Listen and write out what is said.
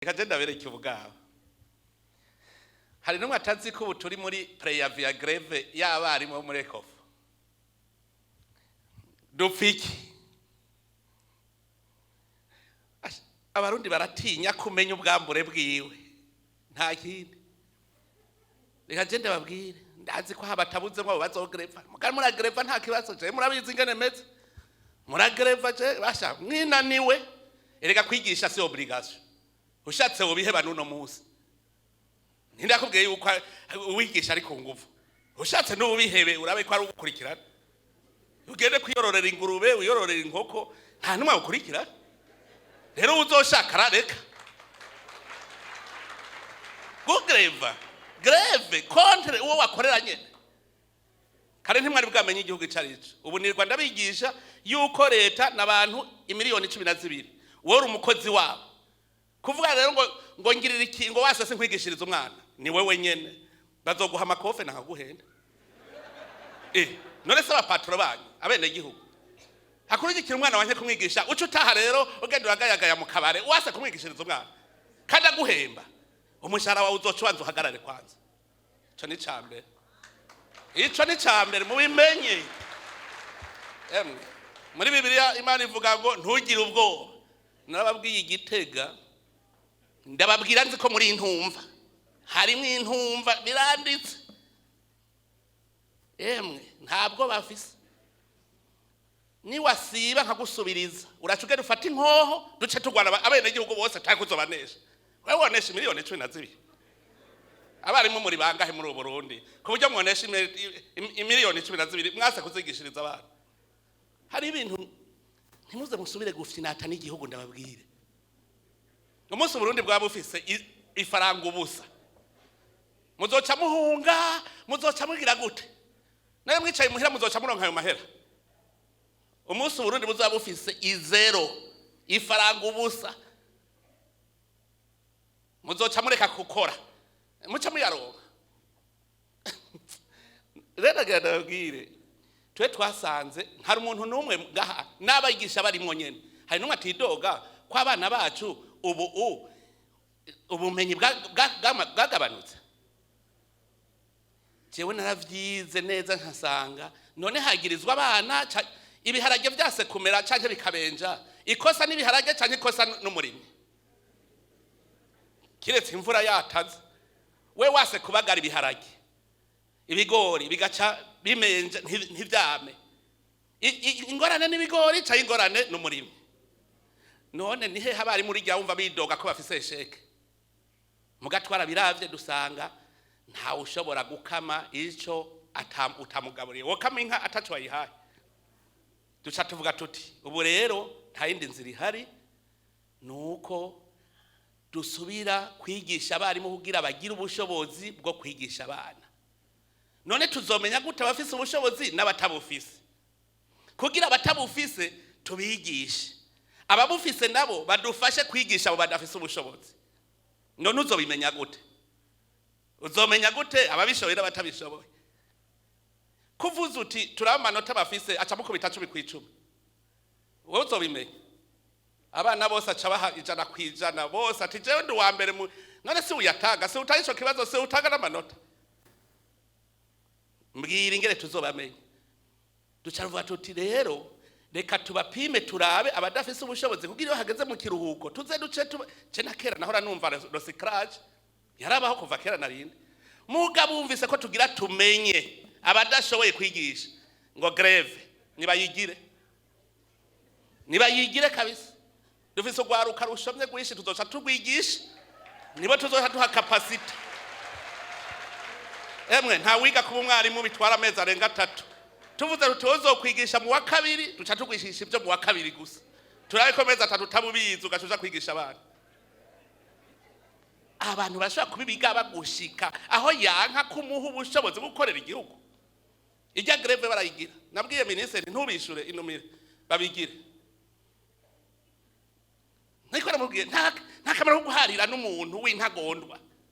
Reka je ndabereke ubwabo. Hari n'umwe atazi ko ubu turi muri préavis ya grève y'abarimu bo muri ECOFO? Dupfa iki? Abarundi baratinya kumenya ubwambure bwiwe, nta kindi. Reka je ndababwire, ndazi ko habatabuzemwo abo bazogreva. Mugari muragreva, nta kibazo. Je murabizi ingene meze, muragreva, je basha mwinaniwe. Erega kwigisha si obligation, ushatse wobiheba n'uno munsi. Ntindakubwiye yuko uwigisha ari ku nguvu. Ushatse n'ubihebe, urabe ko ari ugukurikirana, ugende kwiyororera ingurube, wiyororera inkoko, nta n'umwe agukurikirana. Rero uzoshaka arareka gugreva. Grève contre uwo wakorera nyene. Kare ntimwari bwamenye igihugu ico arico. Ubu nirwa ndabigisha yuko leta n'abantu imiliyoni 12, wowe uri umukozi wabo. Kuvuga rero ngo ngirira ikingo wase sinkwigishiriza umwana, ni wewe nyene bazoguha amakofe nakaguhenda. None se abapatro banyu, abenegihugu, hakurikira umwana wanjye kumwigisha, uca utaha rero ugenda uragayagaya mu kabare, wase kumwigishiriza umwana kandi aguhemba umushahara wawe, uzoca ubanza uhagarare kwanza. Ico ni cambere, ico ni cambere, mubimenye. Emwe, muri Bibiliya Imana ivuga ngo ntugire ubwoba. Narababwiye igitega, ndababwira, nzi ko muri intumva, harimo intumva, biranditse. Emwe, ntabwo bafise. Niwasiba nkagusubiriza, uraca ugenda ufata inkoho, duce turwana abenegihugu bose. Tari kuzobanesha wewe wonesha imiliyoni 12? Abarimu muri bangahe muri ubu Burundi ku buryo mwonesha imiliyoni 12 mwase kuzigishiriza abana? Hari ibintu ntimuze musubire gufinata n'igihugu. Ndababwire, umunsi Uburundi bwaba bufise ifaranga ubusa, muzoca muhunga, muzoca mugira gute? Nawe mwicaye muhira, muzoca muronka ayo mahera. Umunsi Uburundi buzaba bufise izéro, ifaranga ubusa, muzoca mureka gukora, muca muyaronka. Rero agenda ndababwire, twe twasanze hari umuntu n'umwe ngaha n'abayigisha barimwo nyene, hari n'umwe atidoga ko abana bacu ubu ubumenyi bwagabanutse? Jewe naravyize neza, nkasanga none hagirizwa abana ibiharage vyase kumera canke bikabenja, ikosa n'ibiharage canke ikosa n'umurimyi? Kiretse imvura yataze, we wase kubagara ibiharage, ibigori bigaca bimenja, ntivyame. Ingorane n'ibigori canke ingorane n'umurimyi? None ni hehe abarimu muri wumva bidoga ko bafise échec? Muga twarabiravye, dusanga ntawe ushobora gukama ico utamugaburiye. Wokama inka ataco wayihaye? Duca tuvuga tuti ubu rero nta yindi nzira ihari, nuko dusubira kwigisha abarimu kugira bagire ubushobozi bwo kwigisha abana. None tuzomenya gute abafise ubushobozi n'abatabufise? Kugira abatabufise tubigishe, ababufise nabo badufashe kwigisha abo badafise ubushobozi. None uzobimenya gute? Uzomenya gute ababishoboye n'abatabishoboye? Kuvuza uti turaba amanota bafise, aca mukubita 10/10, wowe uzobimenya? Abana bose aca baha 100% bose, ati jewe ndi uwa mbere mu. None si uyatanga? Si utanga ico kibazo? Si utanga n'amanota? Mbwira ingene tuzobamenya. Duca ruvuga tuti rero reka tubapime, turabe abadafise ubushobozi, kugira iyo hageze mu kiruhuko tuze duce tuba. Je na kera nahora numva recyclage yarabaho kuva kera narinde. Mugabo wumvise ko tugira tumenye abadashoboye kwigisha, ngo grève nibayigire, nibayigire kabisa. Dufise urwaruka rushomye rwinshi, tuzoca turwigisha, nibo tuzoca duha capacité. Emwe, nta wiga kuba umwarimu bitwara amezi arenga 3. Tuvuze tuti uzokwigisha mu wa kabiri, duca tugwishisha ibyo mu wa kabiri gusa, turabe ko amezi 3 utabubizi ugaca uja kwigisha abana. Abantu bashobora kubibiga bagushika aho yanka kumuha ubushobozi bwo gukorera igihugu. Ijya grève barayigira. Nabwiye minisitiri, ntubishure inumire, babigire. Niko namubwiye, nta kamaro ko guharira n'umuntu w'intagondwa.